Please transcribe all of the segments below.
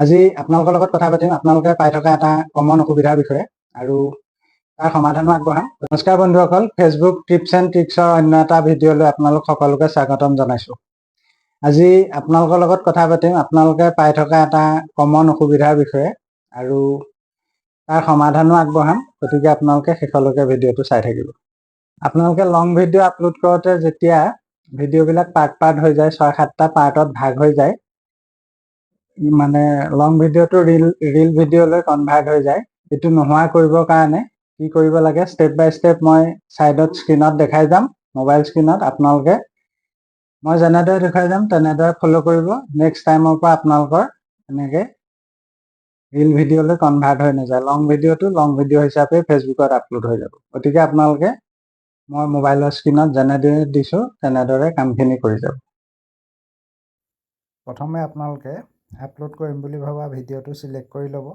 আজি আপোনালোকৰ লগত কথা পাতিম আপোনালোকে পাই থকা এটা কমন অসুবিধাৰ বিষয়ে আৰু তাৰ সমাধানো আগবঢ়াম। নমস্কাৰ বন্ধুসকল, ফেচবুক টিপছ এণ্ড ট্ৰিক্সৰ অন্য এটা ভিডিঅ'লৈ আপোনালোক সকলোকে স্বাগতম জনাইছোঁ। আজি আপোনালোকৰ লগত কথা পাতিম আপোনালোকে পাই থকা এটা কমন অসুবিধাৰ বিষয়ে আৰু তাৰ সমাধানো আগবঢ়াম। গতিকে আপোনালোকে শেষলৈকে ভিডিঅ'টো চাই থাকিব। আপোনালোকে লং ভিডিঅ' আপলোড কৰোঁতে যেতিয়া ভিডিঅ'বিলাক পাৰ্ট পাৰ্ট হৈ যায়, ছয় সাতটা পাৰ্টত ভাগ হৈ যায়, মানে লং ভিডিঅ'টো ৰিল ভিডিঅ'লৈ কনভাৰ্ট হৈ যায়, এইটো নোহোৱা কৰিবৰ কাৰণে কি কৰিব লাগে, ষ্টেপ বাই ষ্টেপ মই ছাইডত স্ক্ৰীণত দেখাই যাম। মোবাইল স্ক্ৰীণত আপোনালোকে মই যেনেদৰে দেখুৱাই যাম, তেনেদৰে ফ'ল' কৰিব। নেক্সট টাইমৰ পৰা আপোনালোকৰ এনেকৈ ৰিল ভিডিঅ'লৈ কনভাৰ্ট হৈ নাযায়, লং ভিডিঅ'টো লং ভিডিঅ' হিচাপে ফেচবুকত আপলোড হৈ যাব। গতিকে আপোনালোকে মই মোবাইলৰ স্ক্ৰীণত যেনেদৰে দিছোঁ, তেনেদৰে কামখিনি কৰি যাব। প্ৰথমে আপোনালোকে আপলোড কৰিম বুলি ভবা ভিডিঅ'টো ছিলেক্ট কৰি ল'ব।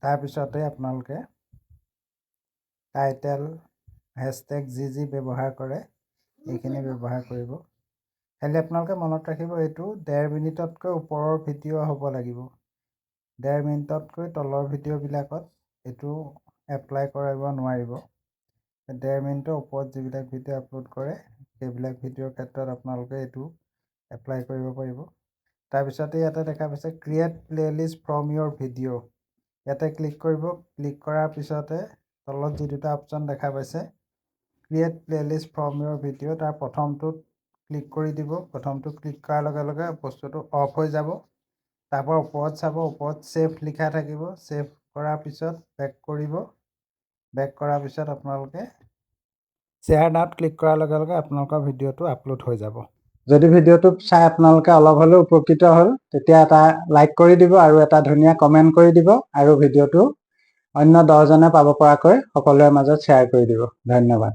তাৰপিছতে আপোনালোকে টাইটেল, হেছটেগ যি যি ব্যৱহাৰ কৰে, এইখিনি ব্যৱহাৰ কৰিব। খালি আপোনালোকে মনত ৰাখিব, এইটো 1.5 মিনিটতকৈ ওপৰৰ ভিডিঅ' হ'ব লাগিব। 1.5 মিনিটতকৈ তলৰ ভিডিঅ'বিলাকত এইটো এপ্লাই কৰিব নোৱাৰিব। 1.5 মিনিটৰ ওপৰত যিবিলাক ভিডিঅ' আপলোড কৰে, সেইবিলাক ভিডিঅ'ৰ ক্ষেত্ৰত আপোনালোকে এইটো এপ্লাই কৰিব পাৰিব। তাৰপিছতে ইয়াতে দেখা পাইছে "Create playlist from your video"। ইয়াতে ক্লিক কৰিব। ক্লিক কৰাৰ পিছতে তলত যি দুটা অপশ্যন দেখা পাইছে, "Create playlist from your video", তাৰ প্ৰথমটোত ক্লিক কৰি দিব। প্ৰথমটো ক্লিক কৰাৰ লগে লগে বস্তুটো অফ হৈ যাব। তাৰপৰা ওপৰত চাব, ওপৰত ছেভ লিখা থাকিব। ছেভ কৰাৰ পিছত বেক কৰিব। বেক কৰাৰ পিছত আপোনালোকে শ্বেয়াৰ নাওত ক্লিক কৰাৰ লগে লগে আপোনালোকৰ ভিডিঅ'টো আপলোড হৈ যাব। যদি ভিডিঅ'টো চাই আপোনালোকে অলপ হ'লেও উপকৃত হ'ল, তেতিয়া এটা লাইক কৰি দিব আৰু এটা ধুনীয়া কমেণ্ট কৰি দিব আৰু ভিডিঅ'টো অন্য 10জনে পাব পৰাকৈ সকলোৰে মাজত শ্বেয়াৰ কৰি দিব। ধন্যবাদ।